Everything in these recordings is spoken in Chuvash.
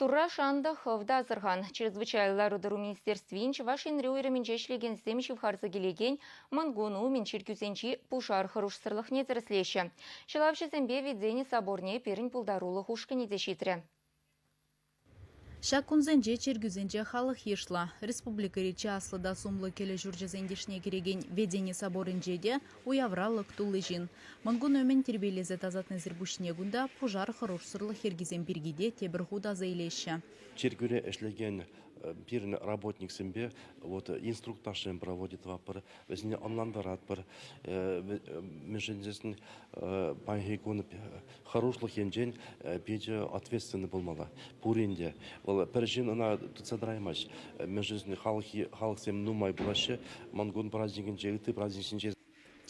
Турра шан та, хӑв та асӑрхан. Чрезвычайлӑ лару-тӑру министерствин Чӑваш Енри уйрӑмӗнче ӗҫлекенсем ҫывхарса килекен Мӑнкун умӗн чиркӳсенчи пушар хӑрушсӑрлӑхне тӗрӗслеҫҫӗ. Ҫӑлавҫӑсемпе Введени соборне пирӗн пултарулӑх ушкӑнӗ те ҫитрӗ. Ҫак кунсенче чиркӳсенче халӑх йышлӑ. Республикӑри чи аслӑ та сумлӑ кӗлӗ ҫурчӗсен йышне кӗрекен Введени соборӗнче те уявра лӑк тулли ҫын. Мӑнкун умӗн тирпейлесе тасатнисӗр пуҫне кунта пушар хӑрушсӑрлӑх йӗркисем пирки те тепӗр хут аса илеҫҫӗ. Чиркӳре ӗҫлекен пирӗн работниксемпе вот инструктажсем проводить тӑватпӑр, вӗсене ӑнлантаратпӑр. Мӗншӗн тесен паянхи кун хӑрушлӑх енчен питӗ ответственный пулмалла пурин те. Вӑл пӗр ҫын ӑна тытса тӑраймасть. Мӗншӗн тесен халӑхсем нумай пулаҫҫӗ. Мӑнкун праздникӗнче, ытти праздниксенче.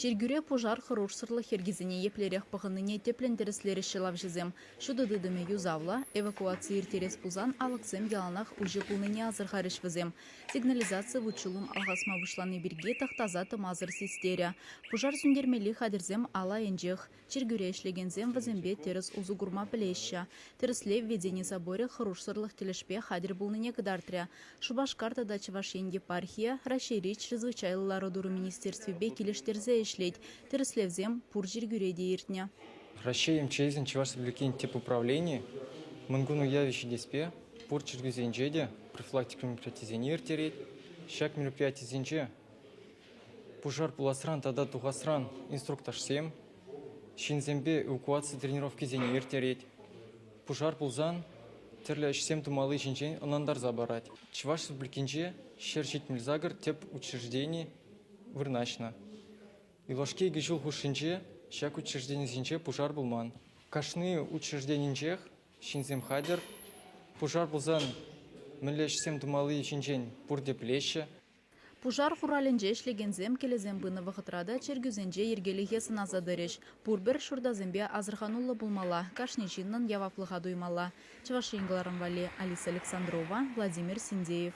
Чиркӳре пушар хӑрушсӑрлӑх йӗркисене еплерех пӑхӑннине тӗплӗн тӗрӗслерӗҫ ҫӑлавҫӑсем. Ҫутӑ тытӑмӗ юсавлӑ, эвакуаци ирттерес пулсан алӑксем яланах уҫӑ пулнине асӑрхарӗҫ вӗсем. Сигнализаци вут-ҫулӑм алхасма пуҫлани пирки тӑхтаса тӑмасӑр систерӗ. Пушар сӳнтермелли хатӗрсем ал айӗнчех. Чиркӳре ӗҫлекенсем вӗсемпе тӗрӗс усӑ курма пӗлеҫҫӗ. Тӗрӗслев Введени соборӗ хӑрушсӑрлӑх тӗлӗшпе хатӗр пулнине кӑтартрӗ. Шупашкар тата Чӑваш Ен епархийӗ Раҫҫейри Чрезвычайлӑ лару-тӑру министерствипе килӗштерсе ӗҫлет. Тӗрӗслевсем пур чиркӳре те иртнӗ. Раҫҫей МЧСӗн Чӑваш Республикин тӗп управленийӗ Мӑнкун уявӗ ҫитеспе пур чиркӳсенче те профилактика мероприятийӗсене ирттерет. Ҫак мероприятисенче Пушар пуласран тата тухасран инструктажсем, ҫынсемпе эвакуаци тренировкисене ирттерет. Пушар пулсан тӗрлӗ ӗҫсем тумалли ҫинчен ӑнлантарса парать. Чӑваш Республикинче 178 тӗп учреждени вырнаҫнӑ. Юлашки икӗ ҫул хушшинче ҫак учрежденисенче пушар пулман. Кашни учрежденинчех ҫынсем хатӗр. Пушар пулсан мӗнле ӗҫсем тумалли ҫинчен пурте пӗлеҫҫӗ. Пушар хуралӗнче ӗҫлекенсем кӗлӗсем пынӑ вӑхӑтра та чиркӳсенче йӗркелӗхе сӑнаса тӑрӗҫ. Пурпӗр ҫуртасемпе асӑрхануллӑ пулмалла, кашни ҫыннӑн яваплӑха туймалла. Чӑваш Ен кӑларӑм валли Алиса Александрова, Владимир Синдеев.